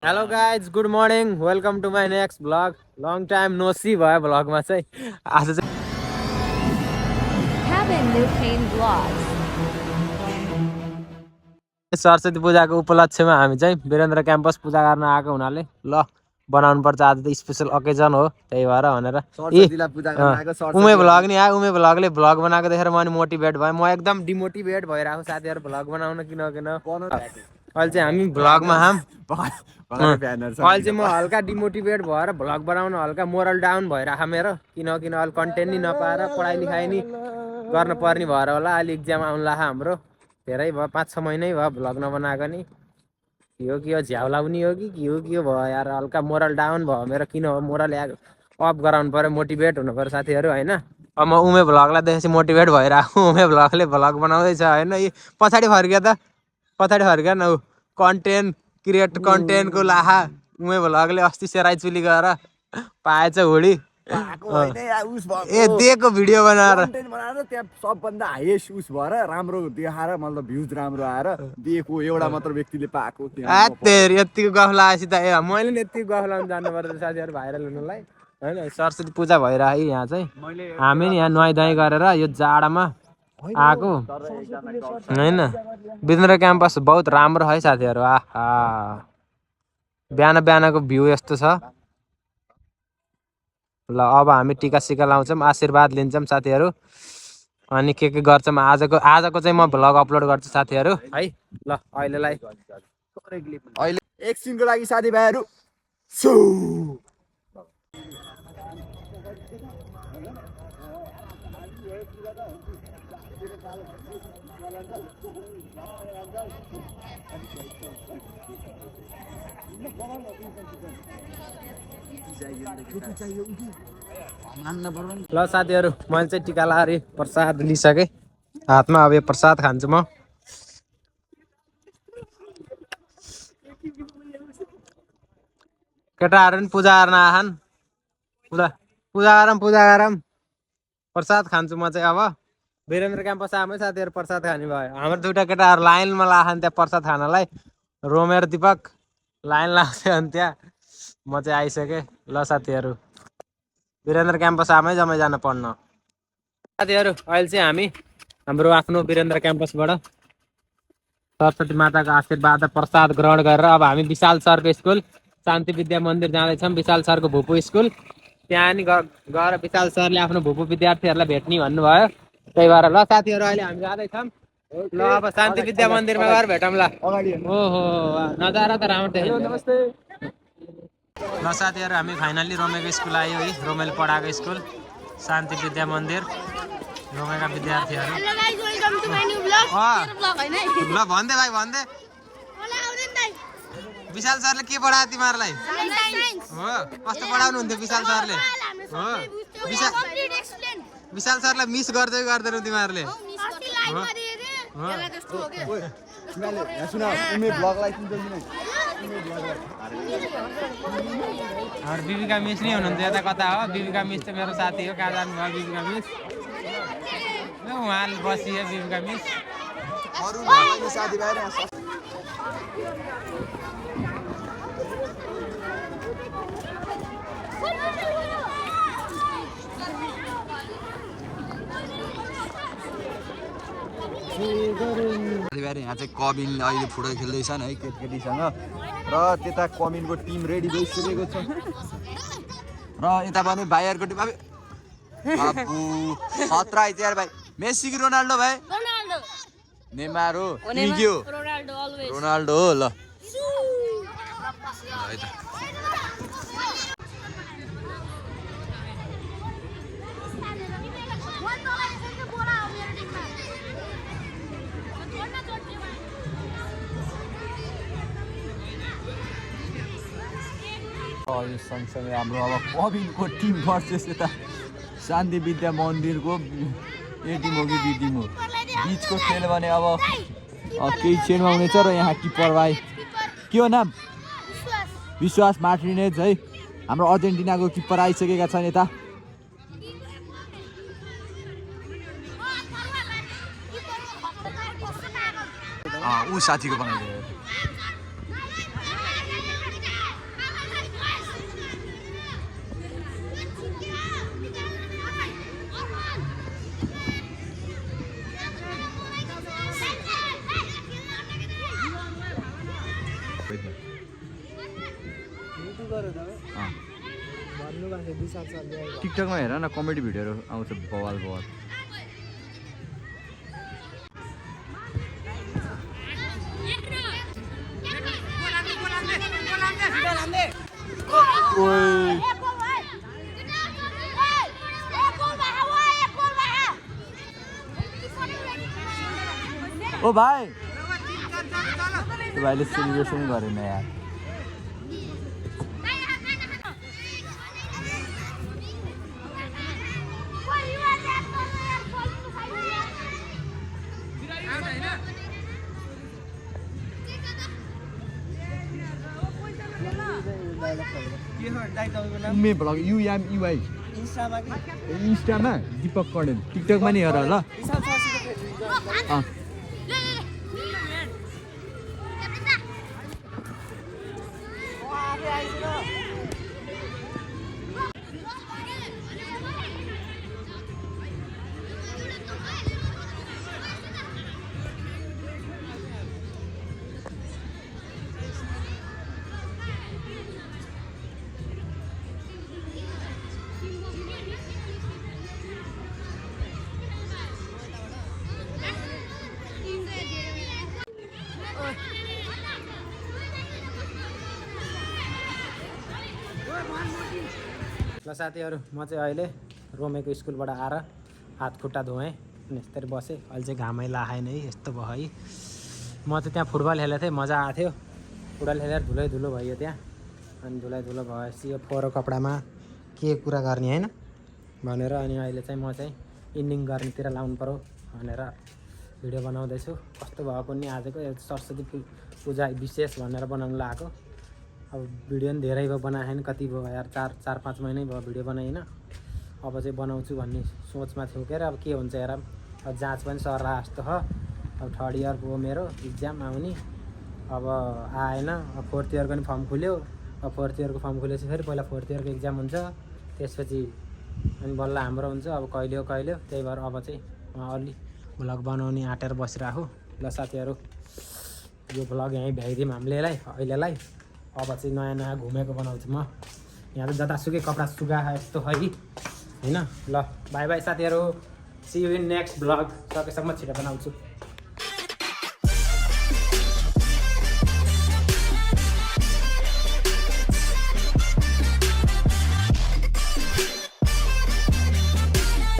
hello guys good morning welcome to my next vlog long time no see भयो भ्लगमा चाहिँ आज चाहिँ सरस्वती पूजाको उपलक्ष्यमा हामी चाहिँ वीरेन्द्र क्याम्पस पूजा गर्न आएको हुनाले ल बनाउनु पर्छ आज त स्पेसल अकेजन हो त्यही भएर भनेर उमे भ्लग नि आयो उमे भ्लगले भ्लग बनाएको देखेर म नि मोटिभेट भएँ म एकदम डिमोटिभेट भइरहेको साथीहरू भ्लग बनाउन किन अहिले चाहिँ हामी भ्लगमा अहिले चाहिँ म हल्का डिमोटिभेट भएर भ्लग बनाउन हल्का मोरल डाउन भइरहेको मेरो किनकि अहिले कन्टेन्ट नि नपाएर पढाइ लेखाइ नि गर्न पर्ने भएर होला अहिले इक्जाम आउनु लाग्यो हाम्रो धेरै भयो 5-6 महिनै भयो भ्लग नबनाएको नि के हो झ्याउ लाउने हो कि के भयो यार हल्का मोरल डाउन भयो मेरो किन हो मोरल अप गराउनु पऱ्यो मोटिभेट हुनु पऱ्यो साथीहरू होइन अब म उमे भ्लगलाई देखेपछि मोटिभेट भइरहेको उमे भ्लगले भ्लग बनाउँदैछ होइन यी पछाडि फर्किया न कन्टेन्ट क्रिएट कन्टेन्टको लाहा उमे भ्लगले अस्ति सेराइचुली गएर पाएछ हुडी दिएको भिडियो बनाएर त्यहाँ सबभन्दा हाइएस्ट उस भएर राम्रो देखाएर मतलब भ्युज राम्रो आएर दिएको एउटा मात्र व्यक्तिले पाएको यतिको गफ लगाएपछि त मैले नि यतिको गफ लगाउनु जानुपर्छ साथीहरू भाइरल हुनुलाई होइन सरस्वती पूजा भइरह्यो यहाँ चाहिँ हामी नि यहाँ नुहाइधुवाइ गरेर यो जाडामा आएको होइन वीरेन्द्र क्याम्पस बहुत राम्रो है साथीहरू आहा बिहानको भ्यू यस्तो छ ल अब हामी टिका सिका लाउँछौँ आशीर्वाद लिन्छौँ साथीहरू अनि के गर्छौँ आजको चाहिँ म भ्लग अपलोड गर्छु साथीहरू है ल अहिलेलाई एकछिनको लागि साथीभाइहरू ल साथीहरू मैले चाहिँ टिका लाएर प्रसाद लिइसकेँ हातमा अब यो प्रसाद खान्छु म केटाहरू पनि पूजा गर्न आछन् पूजा गरौँ प्रसाद खान्छु म चाहिँ अब वीरेन्द्र क्याम्पस आमै साथीहरू प्रसाद खाने भयो हाम्रो दुईवटा केटाहरू लाइनमा लाछन् त्यहाँ प्रसाद खानलाई रोमेर दिपक लाइन लाग्थ्यो अनि त्यहाँ म चाहिँ आइसकेँ ल साथीहरू वीरेन्द्र क्याम्पस आमै जम्मै जान पढ्न साथीहरू अहिले चाहिँ हामी हाम्रो आफ्नो वीरेन्द्र क्याम्पसबाट सरस्वती माताको आशीर्वाद प्रसाद ग्रहण गरेर अब हामी विशाल सरको स्कुल शान्ति विद्या मन्दिर जाँदैछौँ विशाल सरको भुपु स्कुल त्यहाँ नि गएर विशाल सरले आफ्नो भुपु विद्यार्थीहरूलाई भेट्ने भन्नुभयो त्यही भएर ल साथीहरू अहिले हामी जाँदैछौँ ल अब शान्ति विद्या मन्दिरमा गएर भेटौँ ल ओहो नजारा त राम्रो थियो नमस्ते ल साथीहरू हामी फाइनल्ली रोमेको स्कुल आयो है रोमेले पढाएको स्कुल शान्ति विद्या मन्दिर रोमेका विद्यार्थीहरू ल भन्दै भाइ भन्दै विशाल सरले के पढायो तिमीहरूलाई हो कस्तो पढाउनुहुन्थ्यो विशाल सरले हो विशाल सरलाई मिस गर्दै गर्दैनौ तिमीहरूले बिबिका मिस नै हुनुहुन्छ यता कता हो बिबिका मिस चाहिँ मेरो साथी हो कहाँ जानुभयो बिबिका मिस उहाँले बसियो बिबिका मिस यहाँ चाहिँ कबिन अहिले फुटबल खेल्दैछन् है केटीसँग र त्यता कबिनको टिम रेडी भइसकेको छ र यता पनि भाइहरूको टिम बाबु खतरा आइज यार भाइ मेसी कि रोनाल्डो भाइ नेमार हो रोनाल्डो हो ल यो सँगसँगै हाम्रो अब कबिनको टिम भर्सेस यता शान्ति विद्या मन्दिरको ए टिम हो कि बी टिम हो बिचको खेल भने अब केही क्षणमा हुनेछ र यहाँ किपर भाइ के हो नाम विश्वास मार्टिनेज है हाम्रो अर्जेन्टिनाको किपर आइसकेका छन् यता ऊ साथीको बनाइदियो टिकटकमा हेर न कमेडी भिडियोहरू आउँछ बवाल बवाल ओ भाइ त्यो भाइले सेलिब्रेसन गरेन यार मे भ्लग युएमयुआई इन्स्टामा दीपक कडेल टिकटकमा नि हेर ल ल साथीहरू म चाहिँ अहिले रोमेको स्कुलबाट आएर हात खुट्टा धोएँ अनि यस्तरी बसेँ अहिले चाहिँ घामै लाएन है यस्तो भयो है म चाहिँ त्यहाँ फुटबल खेलेको थिएँ मजा आएको थियो फुटबल खेलेर धुलै धुलो भयो त्यहाँ अनि धुलै धुलो भएपछि यो फोहोर कपडामा के कुरा गर्ने होइन भनेर अनि अहिले चाहिँ म चाहिँ इन्डिङ गर्नेतिर लाउनु पऱ्यो भनेर भिडियो बनाउँदैछु कस्तो भयो पनि आजको सरस्वती पूजा विशेष भनेर बनाउनु लगाएको अब भिडियो पनि धेरै भयो बनाएन कति भयो यार 4-5 महिनै भयो भिडियो बनाइन अब चाहिँ बनाउँछु भन्ने सोचमा थियो के अब के हुन्छ यार अब जाँच पनि सर्ला जस्तो हो अब 3rd इयर भयो मेरो इक्जाम आउने अब आएन अब 4th इयरको पनि फर्म खुल्यो अब 4th इयरको फर्म खुलेपछि फेरि पहिला 4th इयरको इक्जाम हुन्छ त्यसपछि अनि बल्ल हाम्रो हुन्छ अब कहिले हो त्यही भएर अब चाहिँ अलि भ्लग बनाउने आँटेर बसिरहेको ल साथीहरू यो भ्लग यहीँ भ्याइदिउँ हामीलाई अहिलेलाई अब चाहिँ नयाँ नयाँ घुमेको बनाउँछु म यहाँ त जतासुकै कपडा सुगा यस्तो है होइन ल बाई बाई साथीहरू see you in next vlog सकेसम्म छिटो बनाउँछु